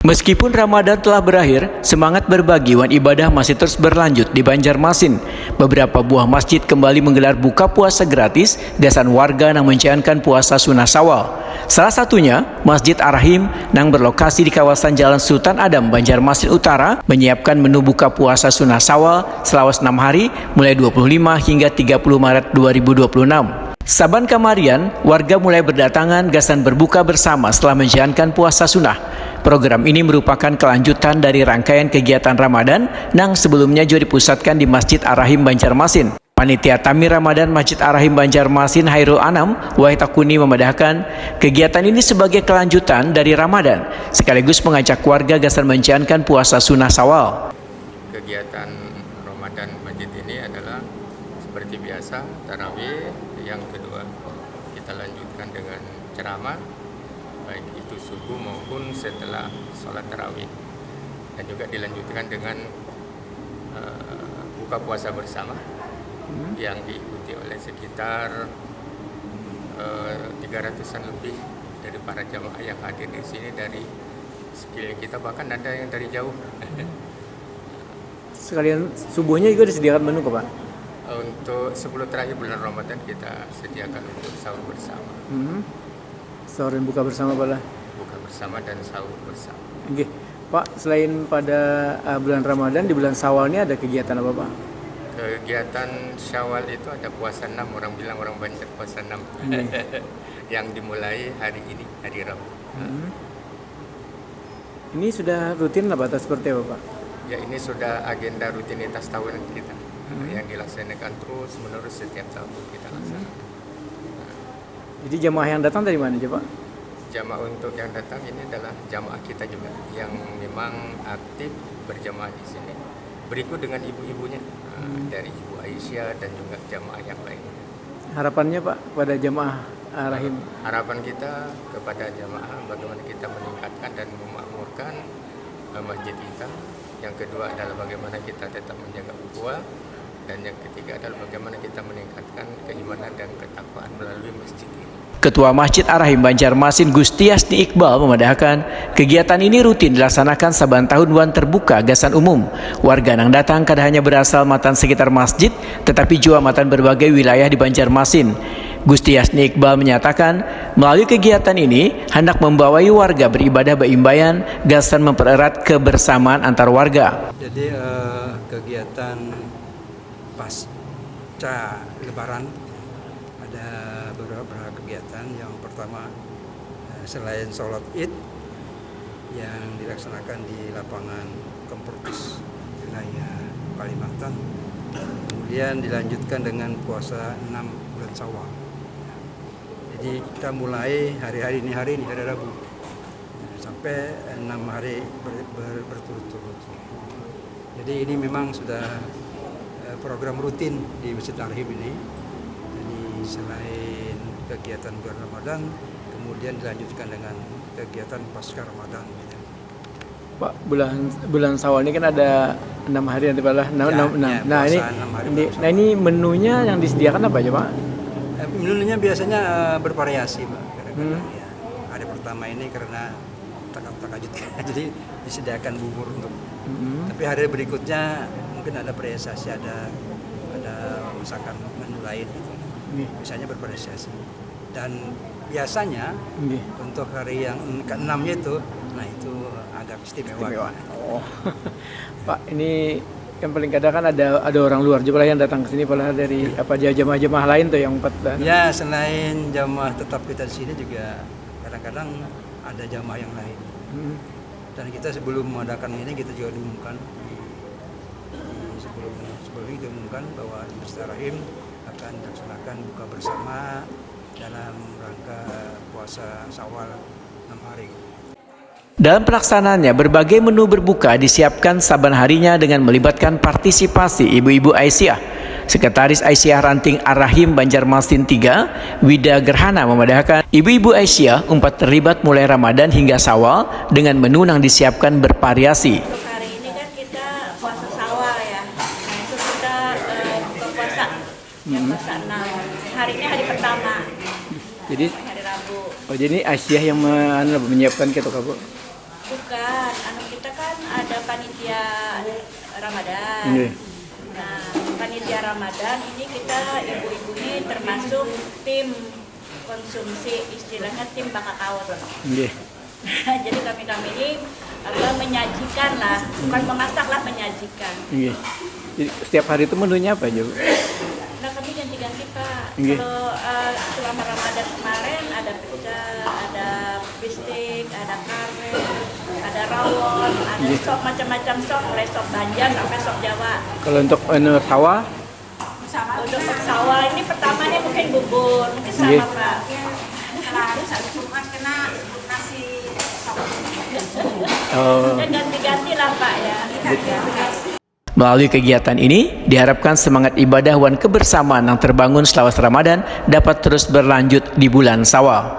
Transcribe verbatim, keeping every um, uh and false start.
Meskipun Ramadan telah berakhir, semangat berbagi wan ibadah masih terus berlanjut di Banjarmasin. Beberapa buah masjid kembali menggelar buka puasa gratis gasan warga nang menjalankan puasa sunnah Syawal. Salah satunya, Masjid Ar-Rahim nang berlokasi di kawasan Jalan Sultan Adam, Banjarmasin Utara, menyiapkan menu buka puasa sunnah Syawal selawas enam hari, mulai dua puluh lima hingga tiga puluh Maret dua ribu dua puluh enam. Saban kamarian, warga mulai berdatangan gasan berbuka bersama setelah menjalankan puasa sunnah. Program ini merupakan kelanjutan dari rangkaian kegiatan Ramadan nang sebelumnya juga dipusatkan di Masjid Ar-Rahim Banjarmasin. Panitia Tamir Ramadan Masjid Ar-Rahim Banjarmasin, Hairul Anam, Wahid Takuni, memadahkan, kegiatan ini sebagai kelanjutan dari Ramadan, sekaligus mengajak warga gasan menjalankan puasa sunnah Syawal. Kegiatan Ramadan Masjid ini adalah seperti biasa, tarawih, yang kedua kita lanjutkan dengan ceramah, baik itu subuh maupun setelah sholat tarawih. Dan juga dilanjutkan dengan, eh, buka puasa bersama Hmm. yang diikuti oleh sekitar, eh, tiga ratusan lebih dari para jamaah yang hadir di sini dari sekeliling kita, bahkan ada yang dari jauh. Sekalian subuhnya juga disediakan menu kah, Pak? Untuk sepuluh terakhir bulan Ramadan kita sediakan untuk sahur bersama. Hmm. Sahur dan buka bersama, Pak lah? Buka bersama dan sahur bersama. Nggih. Pak, selain pada, eh, bulan Ramadan, di bulan Syawal ini ada kegiatan apa, Pak? Kegiatan Syawal itu ada puasa enam, orang bilang orang Banjar puasa enam. Nggih. Yang dimulai hari ini, hari Rabu. Hmm. Ini sudah rutin lah, Pak, atau seperti apa, Pak? Ya, ini sudah agenda rutinitas tahunan kita, Hmm. yang dilaksanakan terus menerus setiap tahun kita Hmm. laksanakan. Jadi jamaah yang datang dari mana aja, Pak? Jamaah untuk yang datang ini adalah jamaah kita juga yang memang aktif berjamaah di sini. Berikut dengan ibu-ibunya, eh, Hmm. dari Ibu Aisyah dan juga jamaah yang lainnya. Harapannya, Pak, pada jamaah, eh, Rahim? Harapan kita kepada jamaah bagaimana kita meningkatkan dan memakmurkan, eh, masjid kita. Yang kedua adalah bagaimana kita tetap menjaga ukhuwah. Dan yang ketiga adalah bagaimana kita meningkatkan keimanan dan ketakwaan melalui masjid ini. Ketua Masjid Ar-Rahim Banjarmasin, Gusti Yasni Iqbal, memadahkan, kegiatan ini rutin dilaksanakan saban tahun wan terbuka gasan umum. Warga nang datang kada hanya berasal matan sekitar masjid, tetapi jua matan berbagai wilayah di Banjarmasin. Gusti Yasni Iqbal menyatakan, melalui kegiatan ini, hendak membawai warga beribadah baimbaian gasan mempererat kebersamaan antar warga. Jadi, eh, kegiatan pasca Lebaran, ada beberapa kegiatan. Yang pertama, eh, selain sholat Id yang dilaksanakan di lapangan Kempertis, wilayah Kalimantan, kemudian dilanjutkan dengan puasa enam bulan Syawal. Jadi kita mulai hari-hari ini, hari ini, hari Rabu, sampai enam hari ber-, ber-, berturut-turut. Jadi ini memang sudah, eh, program rutin di Masjid Ar-Rahim ini. Jadi selain kegiatan bulan Ramadan, kemudian dilanjutkan dengan kegiatan pasca Ramadan, gitu. Pak, bulan, bulan Syawal ini kan ada enam hari nanti, Pak lah. Enam, Ya, enam, enam. ya, Nah, ini, puasa enam hari ini, bulan nah, ini menunya yang disediakan apa aja, Pak? Eh, menunya biasanya, eh, bervariasi, Pak. Kadang-kadang, Hmm. ya, hari pertama ini karena takam takajut, jadi disediakan bubur untuk. Hmm. Tapi hari berikutnya mungkin ada variasi, ada, ada masakan menu lain gitu. Nggih. Biasanya bervariasi. Dan biasanya Nggih. untuk hari yang keenamnya itu, nah, itu agak istimewa. Istimewa. Oh. Pak, ini yang paling kadang kan ada, ada orang luar juga lah yang datang ke sini, padahal dari Iya. apa aja jamaah-jamaah lain tuh yang empat dan Ya, selain jamaah tetap kita di sini juga kadang-kadang ada jamaah yang lain. Hmm. Dan kita sebelum mengadakan ini kita juga diumumkan di, di sebelum, sebelum ini diumumkan bahwa di Masjid Ar-Rahim akan dilaksanakan buka bersama dalam rangka puasa Syawal enam hari. Dalam pelaksanaannya, berbagai menu berbuka disiapkan saban harinya dengan melibatkan partisipasi Ibu-Ibu Aisyah. Sekretaris Aisyah Ranting Ar-Rahim Banjarmasin tiga, Wida Gerhana, memadahkan, Ibu-Ibu Aisyah umpat terlibat mulai Ramadan hingga Syawal dengan menu nang disiapkan bervariasi. Untuk hari ini kan kita puasa Syawal ya. Nah, itu kita, eh, buka puasa. Ya, Hmm. puasa enam. Hari ini hari pertama. Jadi, Hari Rabu. Oh, jadi Aisyah yang me-, anu, menyiapkan gitu, Kak, Bu? Bukan. Kan, anu, kita kan ada panitia Ramadan. Nggih. Nah, panitia Ramadan ini kita ibu-ibu ini termasuk tim konsumsi, istilahnya tim bakakaut. Nggih. Jadi kami-kami ini apa, menyajikan lah, bukan memasak lah, menyajikan. Nggih. Jadi, setiap hari itu menunya apa aja, Bu? Nah, kami ganti-ganti, Pak. Nggih. Kalau eh, selama Ramadan kemarin ada pecel, ada bistik, ada kare, ada rawon, ada Nggih. Sop, macam-macam sop, mulai sop Banjar sampai sop Jawa. Kalau untuk anu, sawah, Untuk sop Sawah ini pertama nih mungkin bubur, mungkin sama, Nggih. Pak. Kalau hari satu Jumat kena nasi sop. oh, Dan ganti-ganti lah, Pak, ya. Melalui kegiatan ini, diharapkan semangat ibadah wan kebersamaan yang terbangun selawase Ramadan dapat terus berlanjut di bulan Sawal.